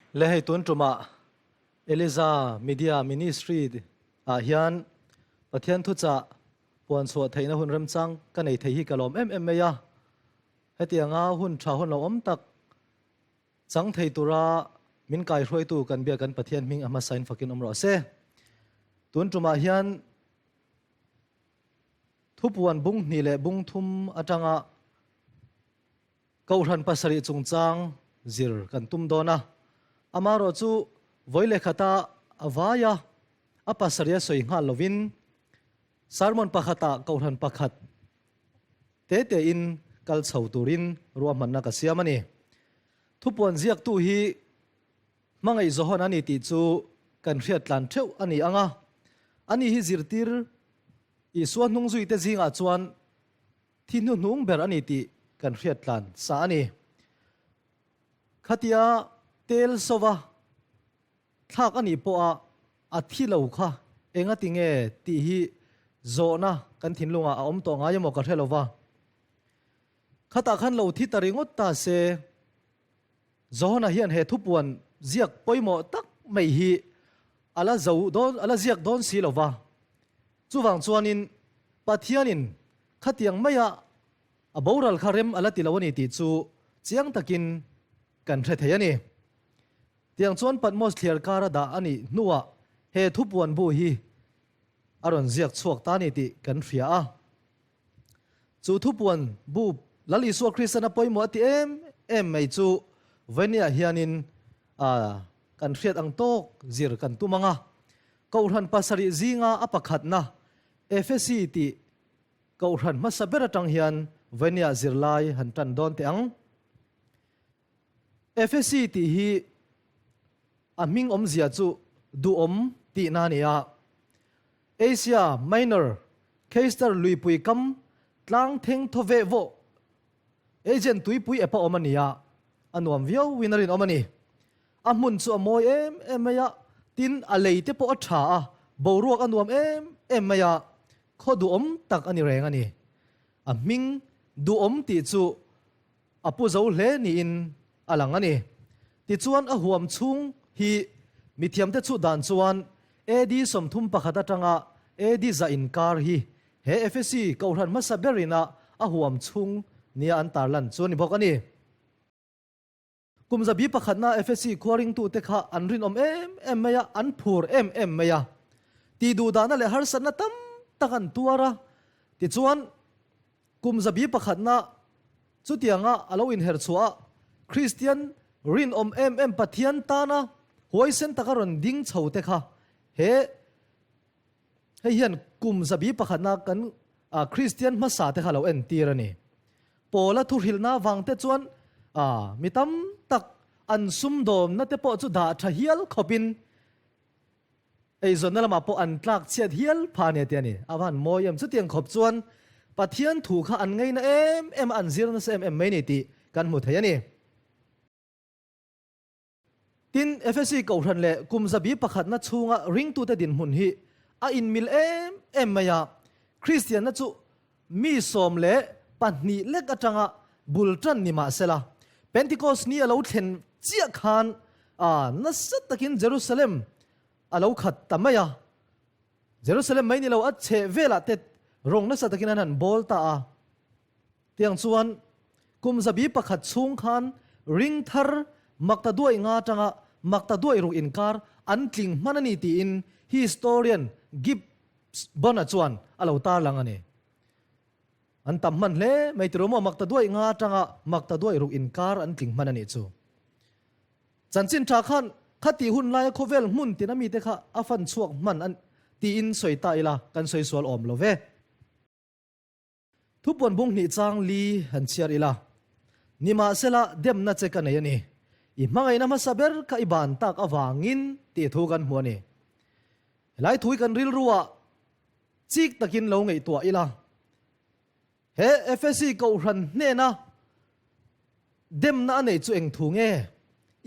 Le hei tun tumah Eliza Media Ministry ah hian Pathian thuchah puan chhuah theihna hun remchang ka nei thei hi ka lawm em em mai a. Hetianga hun tha hun lo awm tak chang thei tura min kaihruaitu kan biak kan Pathian hming a hmasain fakin awm rawh se. Tun tumah hian Thupuan bung hnih leh bung thum atanga Kohhran pasarih chungchang zir kan tum dawn a, amaherawh chu vawi leh khata a vai a, a pasarih a sawi nghal lovin sermon pakhatah Kohhran pakhat te tein kal chho turin ruahmanna ka siam a ni. Thupuan ziaktu hi hmangaih zawhawn a ni tih chu kan hriat tlan theuh a ni ang a, ani hi zirtir Isua hnungzuite zingah chuan Thi hnuhnung ber a ni tih kan hriat tlan sa a ni. Khatia tel sova thlak a nih pawha a thi lo kha enga ti nge tih hi zawhna kan thinlungah a awm tawh ngai emaw ka hre lo va. Khatah khan lo thi ta ringawt ta se, Johana hian he thupuan ziak pawimawh tak mai hi a la zo dawn, a la ziak dawn si lo va. Chuvang chuanin Pathianin khatiang maia a boral kha rem a la ti lo a ni tih chu chiang takin kan hre thei a ni. Tiang chuan Patmos thliar kara dah a nih hnuah he thupuan bu hi a rawn ziak chhuak ta a ni tih kan hria a. Chu thupuan bu Lal Isua Kristan a pawimawh a ti em em mai chu Venia hianin kan hriat ang tawk zir kan tum ang a. Kohhran pasarih zinga a pakhatna Efesi tih kohhran hmasa ber atang hian Venia zirlai han tan dawn teh ang. Efesi tih hi a hming awmzia chu duhawm tihna a ni a. Asia Minor, Keister luipui kam tlang theng thaw veh vawh Aegean tuipui epa awm a ni a, a nuam viau in a rinawm a ni. A hmun chu a mawi em em mai a, tin a lei te pawh a tha a, boruak a nuam em em mai a, khaw duhawm tak a ni reng a ni. A hming duhawm tih chu a pu zo hle niin a lang a ni. Tichuan a huam chhung hi mithiamte chhut dan chuan AD 31 atanga AD 100 inkar hi he Efesi kohhran hmasa berin a a huam chhung nia an tarlan chu a ni bawk a ni. Kum zabi pakhatna Efesi khua ringtute kha an rinawm em em mai a, an phur em em mai a. Tihduhdahna leh harsatna tam tak an tuar a. Tichuan Kum zabi pakhatna chutianga a lo inher chhuah a, Kristian rinawm em em Pathian tana huaisen taka rawn ding chho te kha he hei hian kum zabi pakhatna kan Kristian hmasa te kha lo entir a ni. Paula thuhrilhna vang te chuan mi tam tak an sumdawmna te pawh chu dah tha hial khawpin Eizawnna lamah pawh an tlak chhiat hial pha a ni a ti a ni. A van mawi em? Chutiang khawp chuan Pathian thu kha an ngaina em em a, an zir nasa em em mai ni tih kan hmu thei a ni. Tin, Efesi Kohhran leh kum zabi pakhatna chhunga ringtute dinhmun hi a inmil em em mai a. Kristianna chu mi 12 lek atanga bul tan ni mah sela, Pentecost ni a lo thlen chiah khan nasa takin Jerusalem a lo khat ta mai a. Jerusalem mai ni lo a chheh velah te rawng nasa takin an han bawl ta a. Tiang chuan kum zabi pakhat chhung khan ring thar makta duai nga atanga makta duai ruk inkar an tling hman a ni tiin historian Gibbon-a chuan a lo tarlang a ni. An tam hman hle mai ti ru maw makta duai nga atanga makta duai ruk inkar an tling hman a nih chu. Chanchin tha khan khati hun laia khawvel hmun tina mite kha a fan chhuak hman a tiin sawi ta ila kan sawi sual awm lo ve. Thupuan bung hnih chang li han chhiar ila, Nimahsela demna che ka nei a ni, i hmangaihna hmasa ber kha i ban tak avangin tih thu kan hmu a ni. Helai thu hi kan rilruah chik takin lo ngaihtuah ila, He Efesi Kohhran hnena demna a neih chu eng thu nge?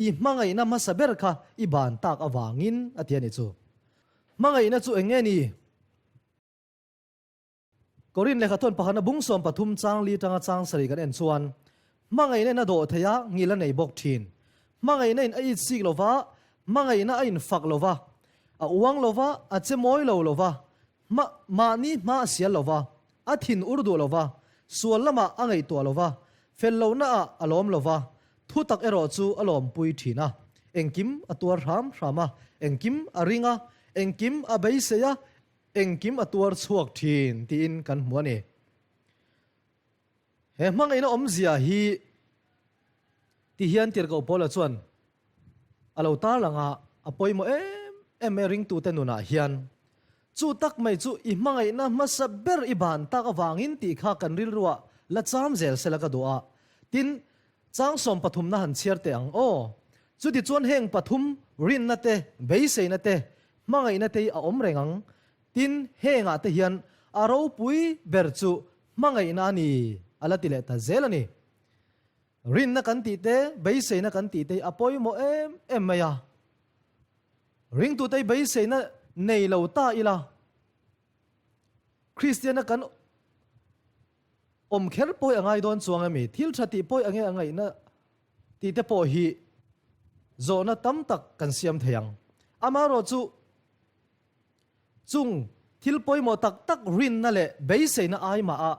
I hmangaihna hmasa ber kha i ban tak avangin a ti a nih chu. Hmangaihna chu eng nge ni? Korin lehkhathawn pakhatna bung 13 chang li tanga chang sarih kan en chuan, Hmangaihna in a dawh thei a, ngil a nei bawk thin. Hmangaihna in a it sik lo va, hmangaihna a in fak lo va, a uang lo va, a che mawi lo lo va, hma, mahni hma a sial lo va, a thin ur duh lo va, sual lamah a ngaihtuah lo va, fel lohna ah a lawm lo va, thu tak erawh chu a lawmpui thin a. Engkim a tuar hram hram a, engkim a ring a, engkim a beisei a, engkim a tuar chhuak thin tiin kan hmu a ni. He hmangaihna awmzia hi ti hian Tirhkoh Paula chuan a lo tarlang a, a pawimawh em em mai ringtute nunah hian. Chu tak mai chu i hmangaihna hmasa ber i ban tak avangin tih kha kan rilruah la cham zel sela ka duh a. Tin, chang sawmpathumna han chhiar teh ang aw. Chutichuan heng pathum rinna te, beiseina te, hmangaihna te hi a awm reng ang. Tin, hengah te hian a ropui ber chu hmangaihna a ni, a la ti leh ta zel a ni. Rinna kan tih te, beiseina kan tih te hi a pawimawh em em mai a. Ringtute hi beiseina nei lo ta ila, Kristiana kan awm kher pawh hi a ngai dawn chuang em i? Thil tha tih pawh hi a nge a ngaihna tih te pawh hi zawhna tam tak kan siam thei ang. Amaherawhchu, Chung thil pawimawh tak tak rinna leh beiseina ai mah a,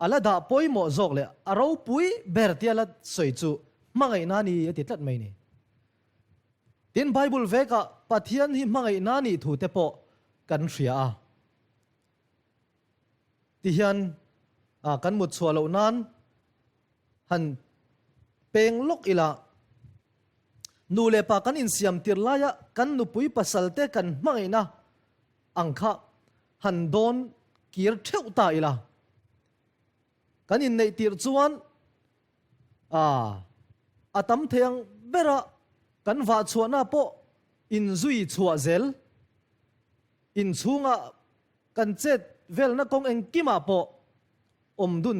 a la dah pawimawh zawk leh a ropui ber tia la sawi chu hmangaihna a ni a ti tlat mai ni. Tin, Bible vekah Pathian hi hmangaihna a nih thu te pawh kan hria a. Tihian kan mut chhuah loh nan han peng lawk ila, nu leh pa kan insiam tir laia kan nupui pasal te kan hmangaihna ang kha han dawn kir theuh ta ila. Kan inneih tirh chuan a tam thei ang bera kan vah chhuahna pawh inzui chhuah zel, inchhunga kan chet velna kawng engkimah pawh awmdun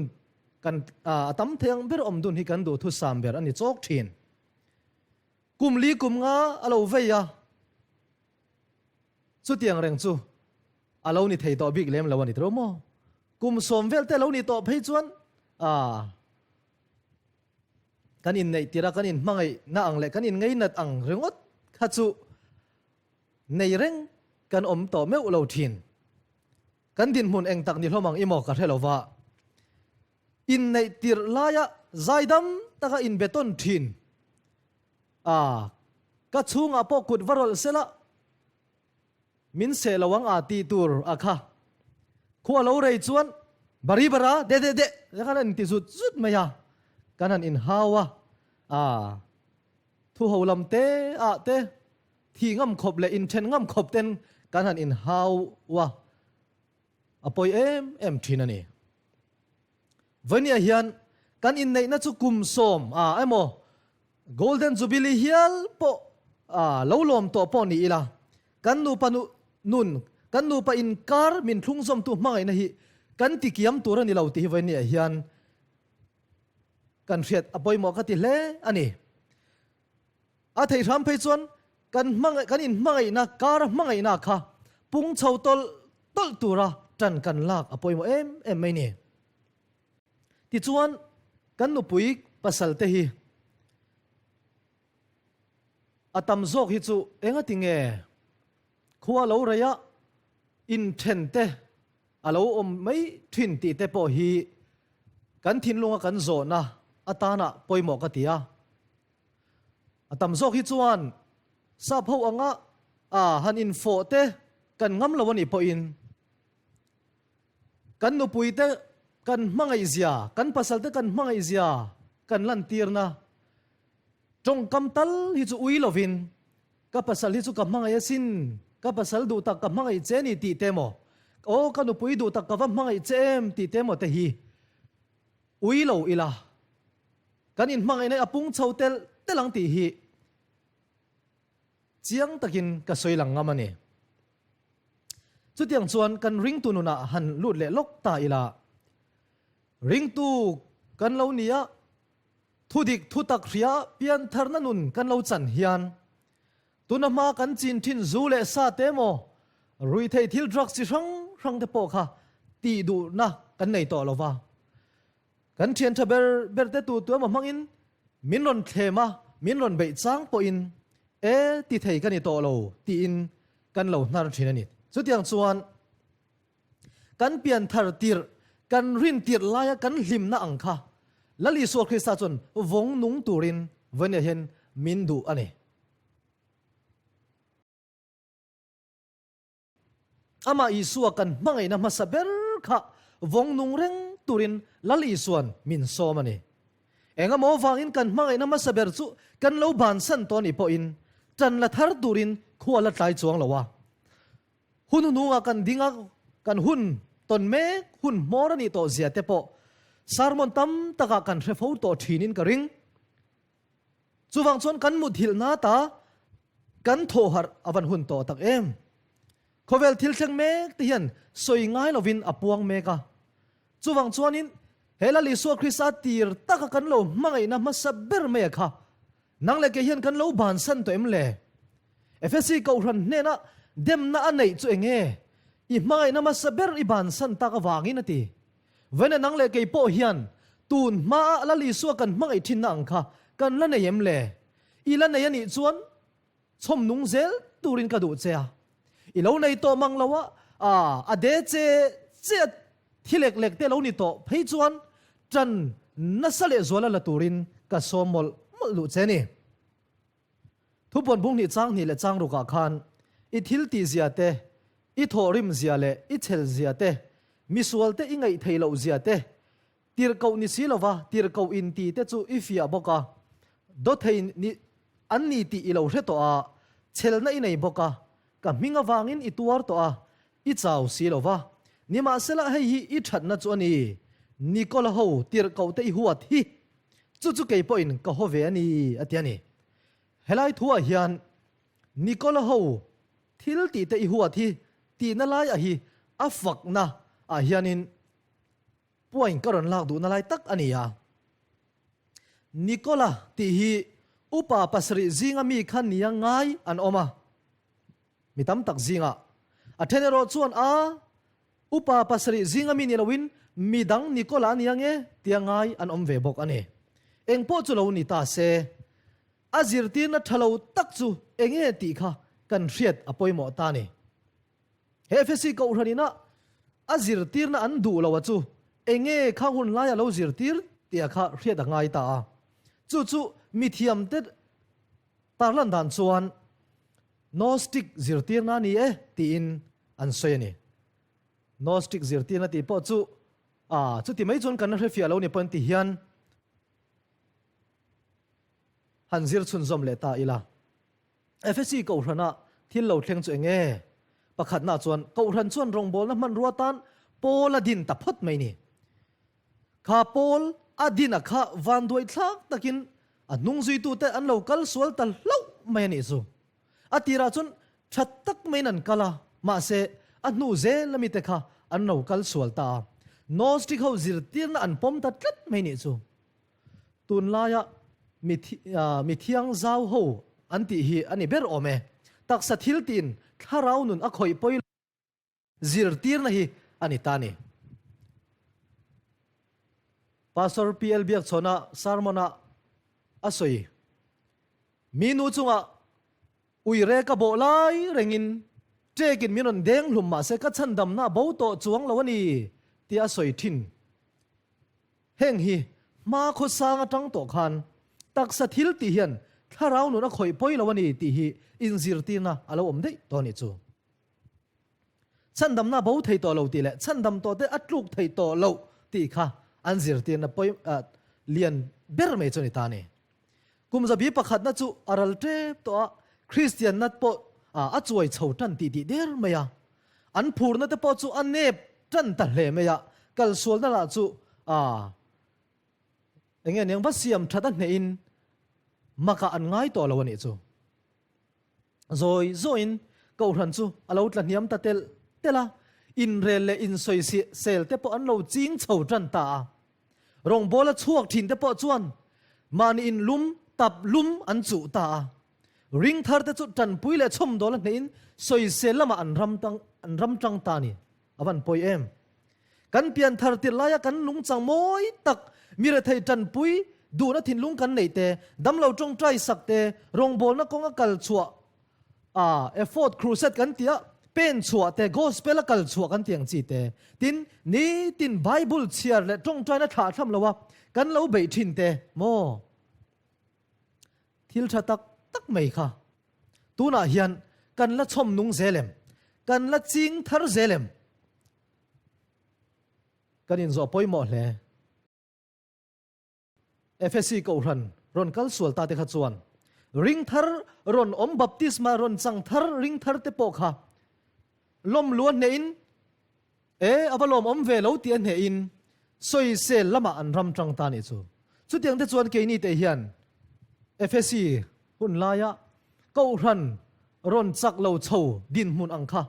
kan a tam thei ang ber awmdun hi kan duhthusam ber a ni chawk thin. Kum li kum nga a lo vei a, chutiang reng chu a lo ni thei tawh bik lem lo a ni tho maw? Kum sawm vel te lo ni tawh phei chuan a kan inneih tirh a kan inhmangaihna ang leh kan inngainat ang ringawt kha chu nei reng kan awm tawh meuh lo thin. Kan dinhmun eng tak ni hlawm ang i maw ka hre lo va. Inneih tirh laia zaidam taka inbe tawn thin a, ka chhungah pawh kut va rawlh sela min seh lo ang a tih tur a kha. Khua lo rei chuan bari bara de de de khan a inti zut zut mai a, kan han inhau a, a thu ho lam te ah te Thih ngam khawp leh inthen ngam khawp ten kan han inhau a, a pawi em em thin a ni. Vawinia hian kan inneihna chu kum sawm a emaw Golden Jubilee hial pawh a lo lawm tawh pawh ni ila, kan nupa nun, kan nupa inkar min thlungzawmtu hmangaihna hi kan tikiam tur a ni lo tih hi vawinia hian kan hriat a pawimawh ka ti hle a ni. A theih hram phei chuan kan hmangaih kan inhmangaihna kara hmangaihna kha pung chho tawlh tawlh tura tan kan lak a pawimawh em em mai ni. Tichuan kan nupui pasal te hi a tam zawk hi chu engati nge khua lo rei a inthen te a lo awm mai thin tih te pawh hi kan thinlunga kan zawhna atana pawimawh ka ti a. A tam zawk hi chuan sap ho anga a han infawh te kan ngam lo a nih pawhin kan nupui te kan hmangaih zia, kan pasal te kan hmangaih zia kan lantirna tawngkam tal hi chu ui lovin ka pasal hi chu ka hmangaih asin, ka pasal duh tak ka hmangaih che ni tih te maw, aw ka nupui duh tak ka va hmangaih che em tih te maw te hi ui lo ila. Kan inhmangaihna hi a pung chho tel tel ang tih hi chiang takin ka sawi lang ngam a ni. Chutiang chuan kan ringtu nunah han lut leh lawk ta ila, ringtu kan lo ni a, thudik thutak hria piantharna nun kan lo chan hian tuna hma kan chin thin zu leh sa te emaw ruihtheih thil drugs chi hrang hrang te pawh kha tih duhna kan nei tawh lo va. Kan thian tha ber ber te tu tu emaw hmangin min rawn thlem a, min rawn beih chang pawhin e ti thei ka ni tawh lo tiin kan lo hnar thin a ni. Chutiang chuan kan pian thar tirh, kan rin tirh laia kan hlimna ang kha Lal Isua Krista chuan vawng nung turin vawiin hian min duh a ni. Amah Isua kan hmangaihna hmasa ber kha vawng nung reng turin Lal Isua'n min sawm a ni. Engemaw vangin kan hmangaihna hmasa ber chu kan lo bansan tawh a nih pawhin tan la thar turin khua la tlai chuang lo a. Hun hnungah kan ding a, kan hun tawn mek hun hmawr a nih tawh zia te pawh sermon tam takah kan hre fo tawh thinin ka ring. Chuvang chuan kan muthilh nata kan thawhharh a van hun tawh tak em? Khawvel thil thleng mek te hian sawi ngai lovin a puang mek a. Chuvang chuanin he Lal Isua Krista tir taka kan lo hmangaihna hmasa ber mai a kha nang leh kei hian kan lo bansan tawh em le? Efesi Kohhran hnena demna a neih chu enge? I hmangaihna hmasa ber i bansan tak avangin a ti. Vawiin nang leh kei pawh hian tun hmaa Lal Isua kan hmangaih thinna ang kha kan la nei em le? I la nei a nih chuan chhawm nung zel turin ka duh che a. I lo nei tawh mang lo a, a de che che a thi lek lek te lo ni tawh phei chuan tan nasa leh zuala la turin ka sawm mawlh mawlh duh che a ni. Thupuan bung hnih chang hnih leh chang rukah khan i thil tih zia te, i thawhrim zia leh i chhel zia te, misual te i ngaih theih loh zia te, tirhkoh ni si lova tirhkoh in ti te chu i fiah bawk a, dawthei ni an ni tih i lo hre tawh a, chhelna i nei bawk a, ka hming avangin i tuar tawh a, i chau si lova. Nimahsela hei hi i thatna chu a ni, Nikola ho tirhkoh te i huat hi. Chu chu kei pawhin ka haw ve a ni, a ti a ni. Helai thuah hian Nikola ho thil tih te i huat hi tihna lai a hi a fakna ah hianin point ka rawn lak duhna lai tak a ni a. Nikola tih hi upa pasarih zinga mi kha nia ngai an awm a. Mi tam tak zingah a then erawh chuan a upa pasarih zinga mi ni loin mi dang Nikola a ni ange tia ngai an awm ve bawk a ni. Eng pawh chu lo ni ta se, a zirtirna tha lo tak chu enge tih kha kan hriat a pawimawh ta a ni. He Efesi Kohhran ina a zirtirna an duh lo a chu enge kha hun laia lo zirtir tia kha hriat a ngai ta a. Chu chu mithiamte Tarlan dan chuan Gnostic zirtirna a ni e tiin an sawi a ni. Gnostic zirtirna tih pawh chu ah chuti mai chuan kan la hrefiah lo ni pawhin ti hian han zir chhunzawm leh ta ila. Efesi Kohhrana thil lo thleng chu eng nge? Pakhatna chuan Kohhran chuan rawngbawlna hmanrua tan Paul a din ta phawt mai ni. Kha Paul a din a kha vanduai thlak takin a hnung zuitute an lo kal sual ta hlauh mai a nih chu. A tirah chuan tha tak maiin an kal a, mahse a hnu zel ami te kha an lo kal sual ta a. Gnostic ho zirtirna an pawm ta tlat mai nih chu. Tunlaia mi thiang zau ho an tih hi a ni ber awm e. Taksa thil tiin thlarau nun a khawih pawi lo. Zirtirna hi a ni ta ni. Pastor PL Biakchhawna sermon-ah a sawi, Mi nu chungah uire ka bawh lai rengin ṭekin min rawn deng hlum mahse ka chhandamna a bo tawh chuang lo a ni tia a sawi ṭhin. Heng hi hma khawsang atang tawh khan taksa thil tih hian thlarau nun a khawih pawi lo a ni tih hi inzirtirna a lo awm daih tawh a nih chu. Chhandamna bo thei tawh lo tih leh chhandam tawh te a tluk thei tawh loh tih kha an zirtirna pawi lian ber mai chu a ni ta a ni. Kum zabi pakhatna chu a ral tep tawh a, Kristianna pawh a chuai chho tan tih tih der mai a. An phurna te pawh chu a nep tan ta hle mai a, kalsualna lah chu eng nge niang va siam that a hnehin makah an ngai tawh lo a nih chu. Zawi zawiin Kohhran chu a lo tla hniam ta telh telh a, inrel leh insawi sel te pawh an lo ching chho tan ta a. Rawngbawla chhuak thin te pawh chuan mahni inlum tap lum an chuh ta a. Ring thar te chu tanpui leh chhawmdawl a hnehin sawisel lamah an ram tang an ram tang ta a ni. A van pawi em? Kan pian thar tirh laia kan nungchang mawi tak mi rethei tanpui Duhna thinlung kan neih te, damlo tawngtai sak te, rawngbawlna kawnga kal chhuah a, effort crusade kan tih a, pen chhuah te, gospel a kal chhuah kan tih ang chi te. Tin, nitin Bible chhiar leh tawngtaina thlah thlam lo a, kan lo beih thin te maw? Thil tha tak tak mai kha tunah hian kan la chhawm nung zel em? Kan la ching thar zel em? Kan inzawh pawimawh hle. Efesi Kohhran rawn kal sual ta te kha chuan ring thar rawn awm baptisma rawn chang thar ring thar te pawh kha lawm lu a hnehin e a va lawm awm ve lo tih a hnehin sawisel lamah an ram tang ta nih chu. Chutiang te chuan keini te hian Efesi hun laia Kohhran rawn chak lo chho dinhmun ang kha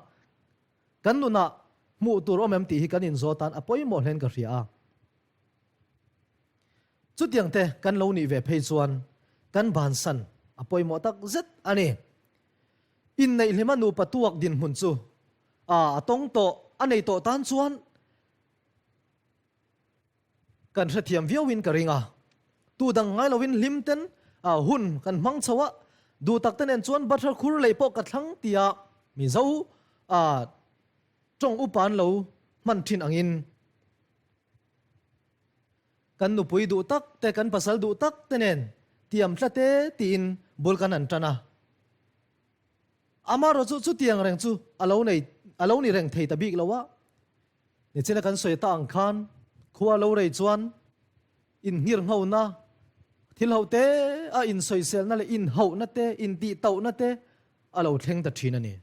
kan nunah hmuh tur awm em tih hi kan inzawt tan a pawimawh hlein ka hria a. Chutiang te kan lo nih ve phei chuan kan bansan a pawimawh tak zet a ni. Inneihhlima nupa tuak dinhmun chu a a tawng tawh a nei tawh tan chuan kan hrethiam viauin ka ring a. Tu dang ngai lovin hlim ten hun kan hmang chho a, duh tak te nen chuan bathlar khur lei pawh ka thlang tia Mizo tawng upa an lo hman thin angin Kan nupui duh tak te, kan pasal duh tak te nen tiam tla te tiin bul kan han tan a. Amaherawh chu chutiang reng chu a lo nei a lo ni reng thei ta bik lo a. Nichina kan sawi ta ang khan khua lo rei chuan inhngir nghona, thil ho te a insawiselna leh inhauhna te, intihtauhna te a lo thleng ta thin a ni.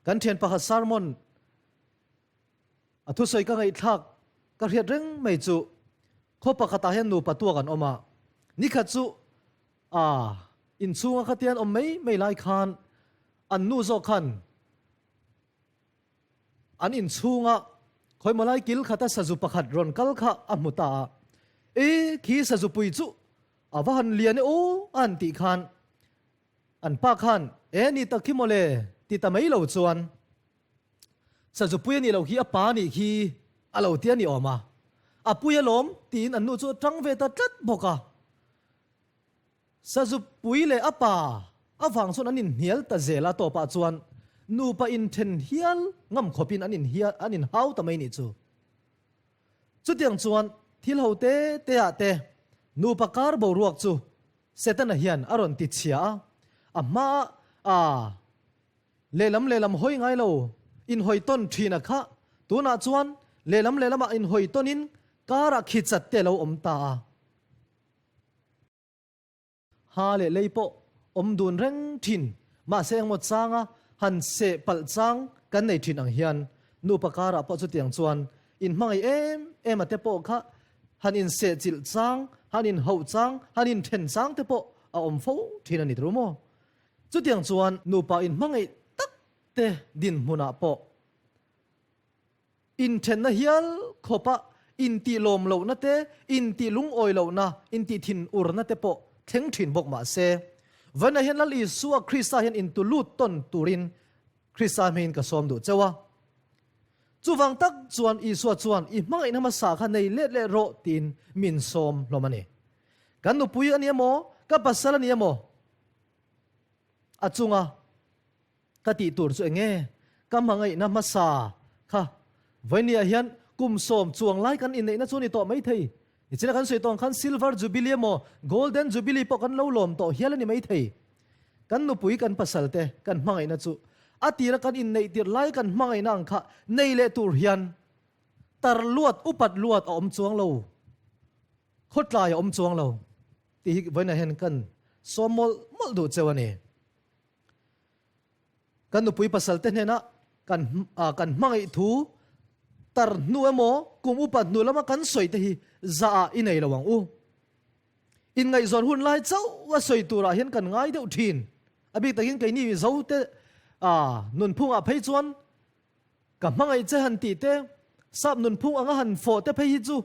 Kan thian pakhat sermon A thusawi ka ngaihthlak ka hriat reng mai chu khaw pakhatah hian nupa tuak an awm a, nikhat chu a inchhunga khatian awm mai mai lai khan an nu zawk khan an inchhunga khawimaw lai kil khata sazu pakhat rawn kal kha a hmu ta a, e khi sazu pui chu a va han lian e aw a han tih khan an pa khan e ni tak khi mawle ti ta mai lo chuan Sazupui a nih loh khi a pa nih khi a lo ti a ni awm a, a pui alawm tiin an nu chu a tang ve ta tlat bawk a. Sazupui leh a pa avang chuan an inhnial ta zel a, tawpah chuan nupa inthen hial ngam khawpin an inhial an inhau ta mai nih chu. Chutiang chuan thil ho te te ah te nupa kar boruak chu Setana hian a rawn ti chhia a, a hma a Lehlam lehlam hawi ngai lo inhawi tawn thin a kha, tunah chuan lehlam lehlamah inhawi tawnin karah khi chat te a lo awm ta a. Ha leh lei pawh awm dun reng thin, mahse engmaw changa han seh palh chang kan nei thin ang hian nupa karah pawh chutiang chuan inhmangaih em em a te pawh kha han inseh chilh chang, han inhauh chang, han inthen chang te pawh a awm fo thin a ni tur maw? Chutiang chuan nupa inhmangaih tak te dinhmunah pawh inthenna hial khawpa intih lawm lohna te, intih lungawi lohna, intih thinurna te pawh thleng thin bawk mah se, vawiinah hian Lal Isua Krista hian intu lut tawn turin Krista hmingin ka sawm duh cheu a. Chuvang tak chuan Isua chuan i hmangaihna hmasa kha nei let leh rawh tiin min sawm hlawm a ni. Kan nupui a ni emaw, ka pasal a ni emaw, A chunga ka tih tur chu eng nge? Ka hmangaihna hmasa kha vawinia hian kum sawm chuang lai kan inneihna chu a ni tawh maithei. Nichina kan sawi tawh ang khan Silver Jubilee emaw Golden Jubilee pawh kan lo lawm tawh hial a ni maithei. Kan nupui kan pasal te kan hmangaihna chu a tira kan inneih tirh lai kan hmangaihna ang kha nei leh tur hian tar luat upat luat a awm chuang lo, khawtlai a awm chuang lo. Tih hi vawiinah hian kan sawm mawlh mawlh duh cheu a ni. Kan nupui pasal te hnenah kan kan hmangaih thu tar hnu emaw kum upa hnu lama kan sawi te hi zah ah i nei lo ang u. Inngaihzawn hun lai chauh a sawi turah hian kan ngai deuh thin. A bik takin keini Mizo te nunphungah phei chuan ka hmangaih che han tih te, sap nunphung anga han fawh te phei hi chu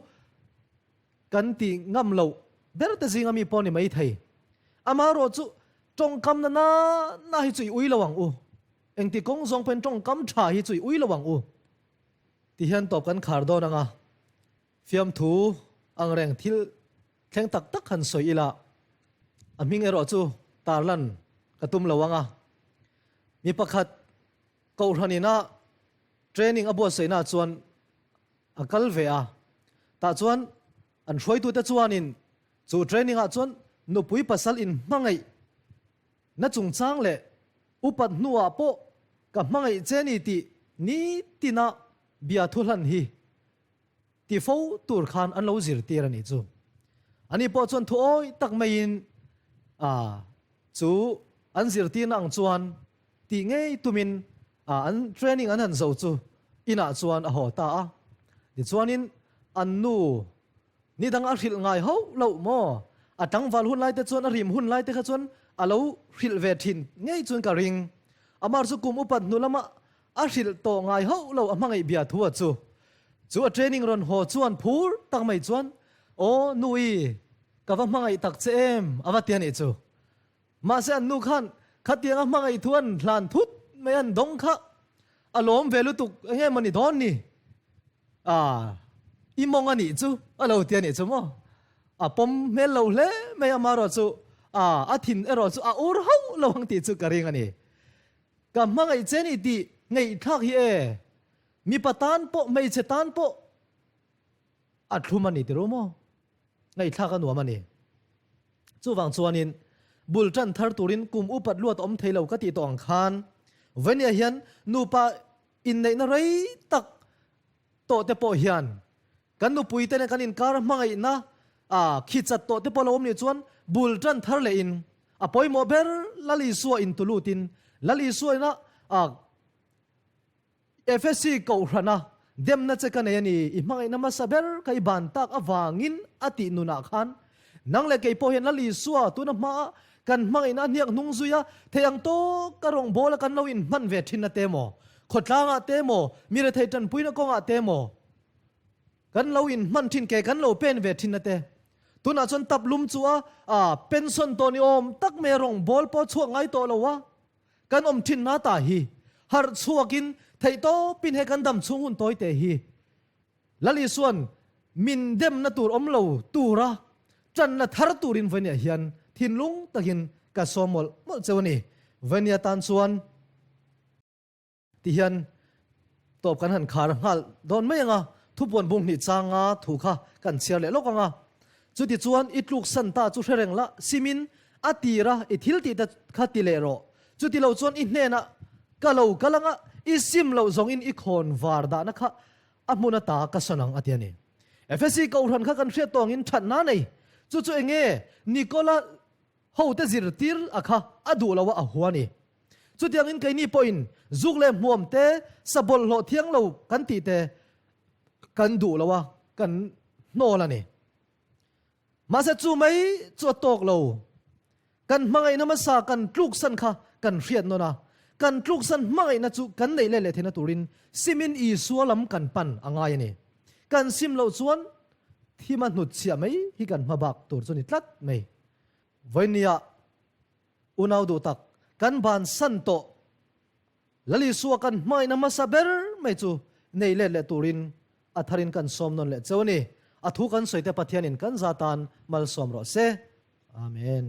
Kan ti ngam loh ber te zinga mi pawh ni mai thei. Amaherawh chu tawngkam na na na hi chu i ui lo ang u. Engti kawng zawng pawhin tawngkam tha hi chu i ui lo ang u. Ti hian tawp kan khar dawn ang a, fiamthu ang reng thil. Thleng tak tak han sawi ila, a hming erawh chu tarlan ka tum lo ang a. Mi pakhat Kohhran ina training a buatsaihna chuan a kal ve a, tah chuan an hruaitute chuanin chu training ah chuan nupui pasal in hmangaih na chungchang leh upat hnuah pawh ka hmangaih che ni tih nitina bia thu hlan hi ti fo tur khan an lo zirtir a nih chu. Ani pawh chuan thu awi tak maiin chu an zirtirna ang chuan tih ngei tumin an training an han zo chu inah chuan a haw ta a. Tichuanin an nu ni dang a hrilh ngai hauh loh maw? A tlangval hun lai te chuan a rim hun lai te kha chuan a lo hrilh ve thin ngei chuan ka ring. Amar chu kum upat hnu lama A hrilh tawh ngai hauh lo a hmangaih bia thu a chu. Chu a training rawn haw chuan phur tak mai chuan, Aw Nui, ka va hmangaih tak che em? a va ti a nih chu. Mahse an nu khan khatiang a hmangaih thu an hlan thut mai an dawng kha a lawm ve lutuk eng em a ni dawn ni? Ah, i mawng a nih chu a lo ti a nih chu maw? A pawm hmel lo hle mai amarawh chu ah a thin erawh chu a ur hauh lo ang tih chu ka ring a ni. Ka hmangaih che ni tih ngaihthlak hi e, mipa tan pawh hmeichhe tan pawh a thlum a ni ti ru maw? Ngaihthlak a nuam a ni. Chuvang chuanin bul tan thar turin kum upat luat awm thei lo ka tih tawh ang khan Vania hian nupa inneihna rei tak tawh te pawh hian kan nupui te nen kan inkar hmangaihna a khi chat tawh te pawh lo awm nih chuan bul tan thar leh in a pawimawh ber Lal Isua in tulutin Lal Isua ina a Efesi kohhrana demna che ka nei a ni i hmangaihna hmasa ber ka i ban tak avangin a tih nunah khan nang leh kei pawh hian Lal Isua tuna hmaa kan hmangaihna a hniak hnung zui a thei ang tawk ka rawngbawla kan lo inhman ve thin na te maw khawtlangah te maw mi rethei tanpuina kawngah te maw Kan lo in hman thin ke kan lo pen ve thin na te. Tunah chuan tap lum chu a a pension tawh ni awm tak mai a rawng bawl pawh chhuak ngai tawh lo a. Kan awm thin na ta hi harh chhuak in theih tawp in he kan dam chhung hun tawi te hi Lal Isuan min dem na tur awm lo tur a tan la thar tur in Vania hian thinlung takin ka sawm mawlh mawlh cheu a ni. Vania tan chuan. Ti hian tawp kan han khar nghal dawn mai ang a, thupuan bung hnih changa thu kha kan chhiar leh lawk ang a. Chuti chuan i tluk san ta chu hre reng la, simin a tir a, i thil tih te kha ti leh rawh. Chuti lo chuan i hnenah ka lo kal ang a, i sim loh zawngin i khawn var dahna kha a hmun ata ka sawn ang a ti a ni. Efesi Kohhran kha kan hriat tawh angin thatna a nei. Chu chu enge Nikola Hote zirtir a kha a duh lo a a hua ni. Chutiangin keini pawhin zuk leh hmuam te, sa bawlhhlawh thiang lo kan tih te kan duh lo a, kan hnawl a ni. Mahse chu mai chu a tawk lo. Kan hmangaihna hmasa kan tluksan kha kan hriat nawn a, kan tluksan hmangaihna chu kan neih let leh theihna turin simin Isua lam kan pan a ngai a ni. Kan sim loh chuan thima hnutchhiah mai hi kan hmabak tur chu ni tlat mai. Vawinia unau duh tak kan bansan tawh Lal Isua kan hmaina hmasa ber mai chu nei let leh turin a tharin kan sawm nawn leh cheu a ni. A thu kan sawi te Pathianin kan za tan malsawm rawh se. Amen.